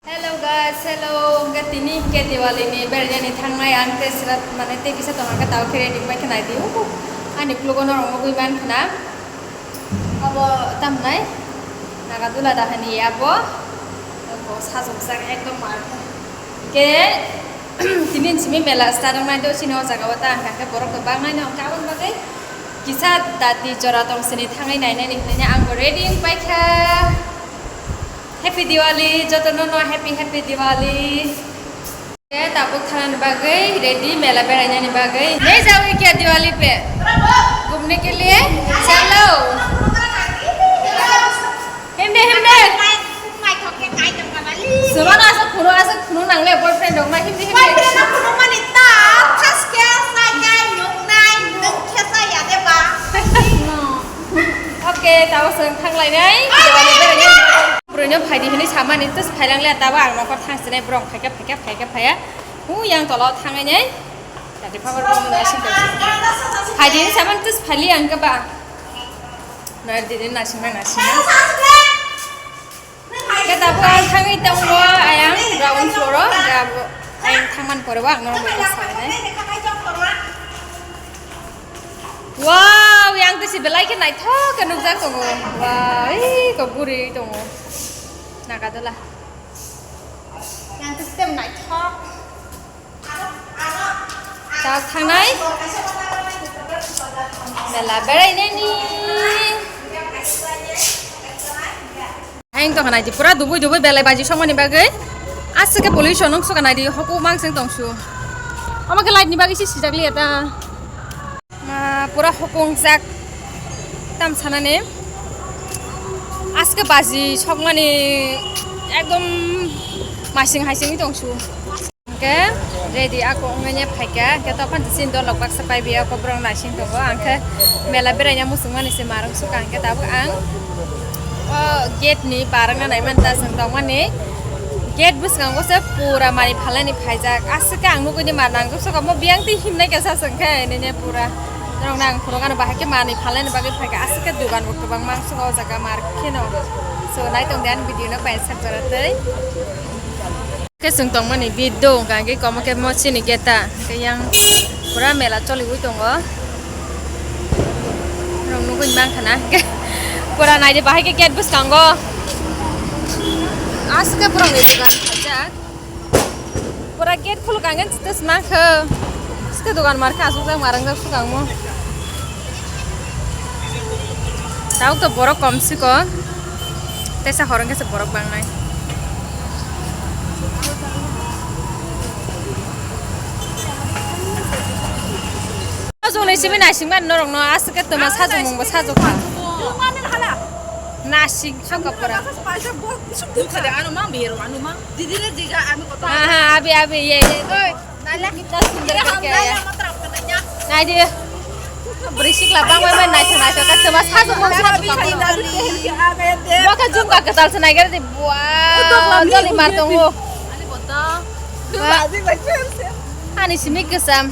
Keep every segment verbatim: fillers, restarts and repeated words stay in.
Hello guys, hello. Hwnkhe tini hwnkhe Diwali ni berainani thangnai ang tei sira mane tei kisa tong hwnkhe tao khe ready bai khe nai di. Uhu. Ani vlog o norok nugui man khna. Abo tamnai Nagadula dahani abo. Abo sajokjak ekdom mar. Ke tini simi mela start wngnai do sini o jaga o ta ang khe borok kwbang nai no hwnkhe aboni bagwi kisa dati jora tong sini thangwi nai nai ni hwnwi ang bo ready wng pai kha. Happy Diwali, jotono no happy happy Diwali. Ke tabuk thanani bagwi ready, mela berainani bagwi. Nahi jaoge kya Diwali pe? Ghumne ke liye? Chalo. Himde, himde. Sumano aswk phunu, aswk phunu nangle boyfriend rok ma himde, himde. Okay, tabo swng thanglainai. Diwali berainani. Bwrwino phaidi hinwi samani, tus phailang le tabo ang nokar thang sinai borok phaikha, phaikha, phaikha, phaiya. Hu yang tolo thangai nai. Tadi phabar bong nai sin tong. Phaidi hinwi samani tus phaili ang khe ba. Nai didi nasing nai nasing. Khe tabo ang thangwi tongo ayang ground floor o. Ayang thangman pore bo ang norok bai khe sainai. Wow, yang tisi belai khe naithok khe nukjak tongo. Wow, ei kok guri tongo. Nagadula. Yang tisi tem naithok. Chak thangnai. Mela berainani. Haing tongkha naidi pura dubui dubui belai baji songmani bagwi. Aswk khe pollution wng sukha naidi hoku mangseng tongsu. Omo khe light ni bagwi se sijak liya ta. Ma pura hokungjak tam sanani. Aswk khe baji sokmani ekdom masing haising tongsu. Hwnkhe ready ako wngwi phaikha, hwnkhe tokphani chini dolok baksa paibi ako borok naising tongo, hwnkhe mela beraina muchungmani se marwk sukha, hwnkhe tabuk ang o gate ni barwkna naimani ta chwng tongmani. Gate bwskango se pura mani phalnani phaijak, aswk khe ang nugui di ma nangjak sukha, omo biyang twi himnai kaisa chwng khe nini pura norokno ang phunukgano bahai khe mani phalnani bagwi phaikha, aswk khe dugan bo kwbangma ang sukha o jaga mar kheno. So naitong di ani video no pai sak jora tei. Khe chwng tongmani biddo hwnkha hwnkhe komo khe mo chini gate ta hwnkhe yang pura mela choliwi tongo. Norok nugui mankha na hwnkhe pura naidi bahai khe gate bwskango. Aswk khe borokni dugan khaijak. Pura gate khuluk ang khe chwtwsma khe. Aswk khe dugan mar khe aswk jak marang jak swkang mo. Tabuk to borok kom siko. Teisa hor wngkhe se borok bangnai. Sajwk ni simi naisingmani norokno aswk khe twma sajwk mungbo sajwk kha. Nasing songkha pura. Aha, abi, abi, ye, ye. Oi. Nala kita sundar karke aya. Nai di. Bwrwi sikla bangbai bai naithok naithok khe twma sajwk mung sajwk kha. Bo khe jumka kwtal se naigra di. Bua. Joli mar tongo. Ani simi kwcham.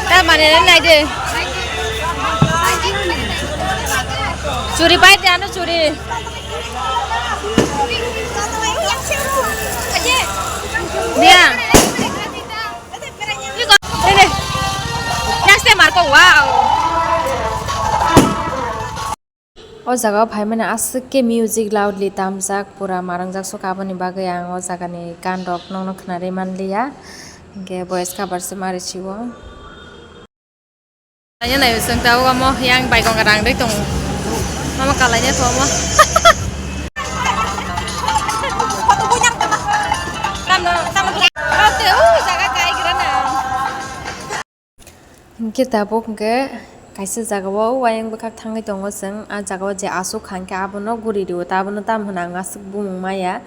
Tamani nai de. Churi pai de ano churi. Dia. Ini. Next time Marco, wow. O jaga o phaimani aswk khe music loudly tamjak, pura marangjak sukha, aboni bagwi ang o jaga ni gan rok nokno khwnarwi manliya, hinkhe voice cover se mari sio. Kalaina nai chwng tabuk omo yang bai gong rang dai tongo, omo kalaina tho omo. Tamo, tamo, o jaga kai gira na. Hinkhe tabuk hinkhe kaisa jagao wayang bwkhak thangwi tongo chwng. Ah jagao je aswk kha hinkhe abono guri rio, ta abono tamo hwnna ang aswk bumung maya,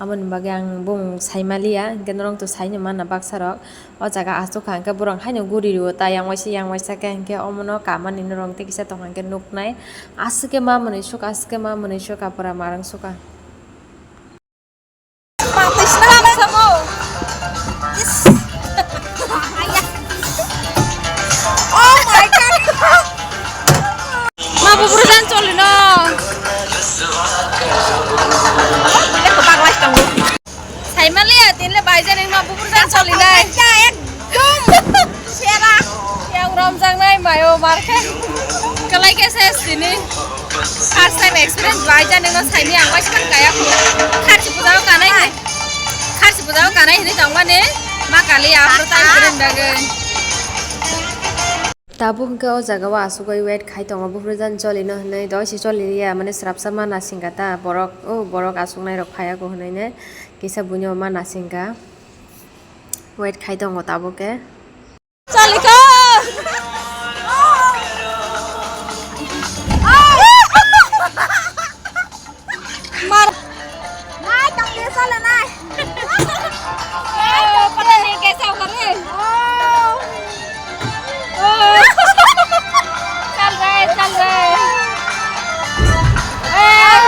aboni bagwi ang bumung sai maliya. Hinkhe norok to saino manna baksa rok, o jaga aswk kha hinkhe borok haino guri rio, ta yang waisa yang waisa khe hinkhe omono kamani norok tei kisa tongkha hinkhe nuknai. Aswk khe ma mwnwi sukha, aswk khe ma mwnwi sukha, pura marang sukha. Oh my God! Mayo mar khe. Kalai khe se sini. First time experience bai jani no saini ang waisa kaya. Kharchi puja o kanai hai. Kharchi puja o kanai hini tong mani. Ma kali after time kren bagwi. Tabuk hwnkhe o jaga o asugwi wait khai tongo, buphuru jani choli no hinwi, dosi choli ya, mane srapsa ma nasingkha ta, borok, o borok asuknai rok phaiya ko hinwi ne, kisa buino ma nasingkha, wait khai tongo tabuk khe. Choli kho! Mar. Nai, tang dia salah, nai. Oh, pata nahi kaisa hua re. Oh. Oh. Chal raha hai, chal raha hai. Eh.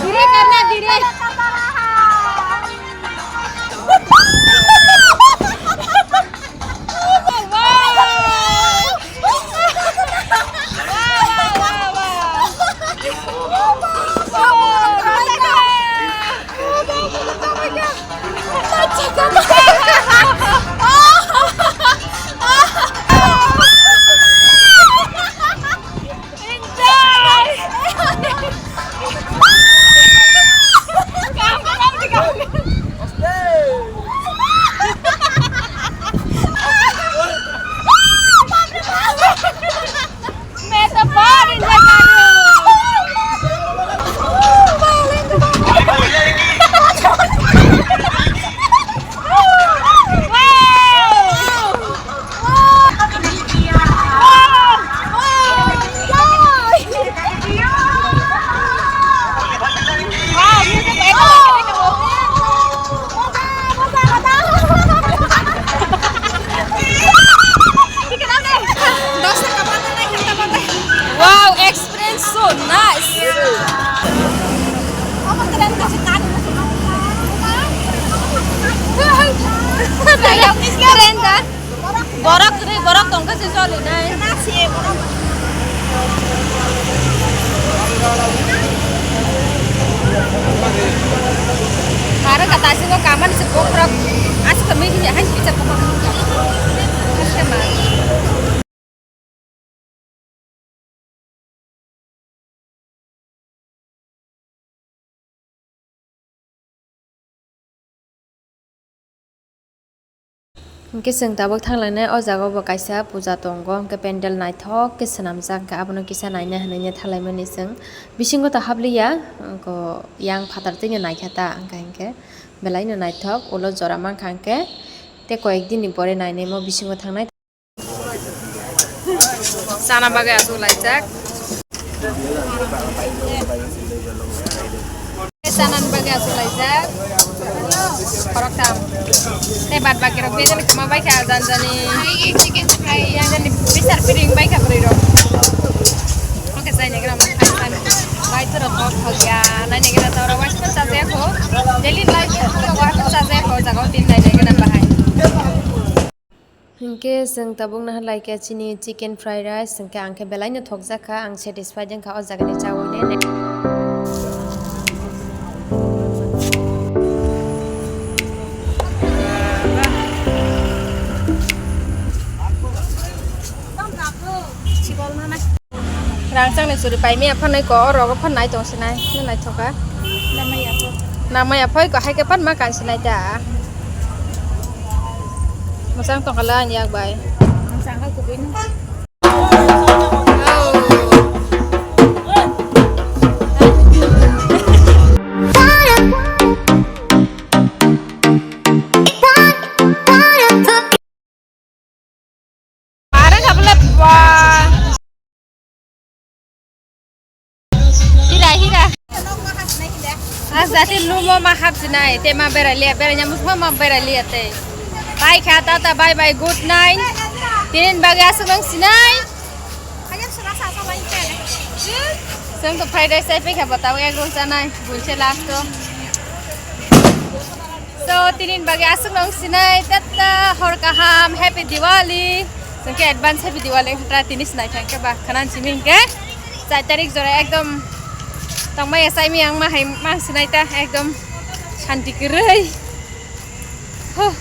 Dhire karna, dhire. Wow, experience so nice. Borok kwrwi, borok tongkha se choli nai. Aro kata sini kaman se bokrok. Aska midi ni han pizza ko. Aska ma. Hwnkhe chwng tabuk thanglainai, o jaga o bo kaisa puja tongo, hwnkhe pendel naithok khe swnamjak, hwnkhe abono kisa naina hinwi thanglaimani chwng. Bisingo to habliya, yang phatar twino naikha ta, hwnkhe hwnkhe belaino naithok, ulo jora mankha hwnkhe tei koyek din ni pore nainaimo bisingo thangnai. Chana bagwi aswk laijak. Chana bagwi aswk laijak. Khoroktham. Tei bad baki rok bejani kwma baikha janjani. Yang jani bisar piring baikha bwrwi rok. Oke, chai negra mo khai khai. Bai to rok thok thok ya. Nai negra to rok waisa chajaya kho. Daily life to rok waisa chajaya kho. Jaga o tin nai negra bahai. Hinkhe chwng tabuk naharlaikha chini chicken fried rice, hinkhe ang khe belaino thokjak kha, ang satisfied wngkha o jagani chaui ne. Rangchak ni churi paimaya phanai ko, o rogo phan nai tong sinai, no naithoka. Namaya pho. Namaya phoi ko, hai khe phan ma kan sinai ta. Mwchang tong khala ani yak bai. Mwchang kha kubui no. Are kha bole ba. Hira, hira. As jati lumo ma hap sinai, te ma berai liya, berai nyamus ma, ma berai liya te. Bye kha, tata, bye bye, good night. Tinin bagi aswk nang sinai. Seng to fried rice sai pekha batao egg roll chanai, bunse last to. So, tinin bagi aswk nang sinai, tata, hor kaham, happy Diwali. Sengke advance happy Diwali, hatra tini sinai thangke ba, khanan simi hingke. Char tarik jora ekdom tongmaya saimi ang ma hai ma sinai ta, ekdom shanti kwrwi. Huh.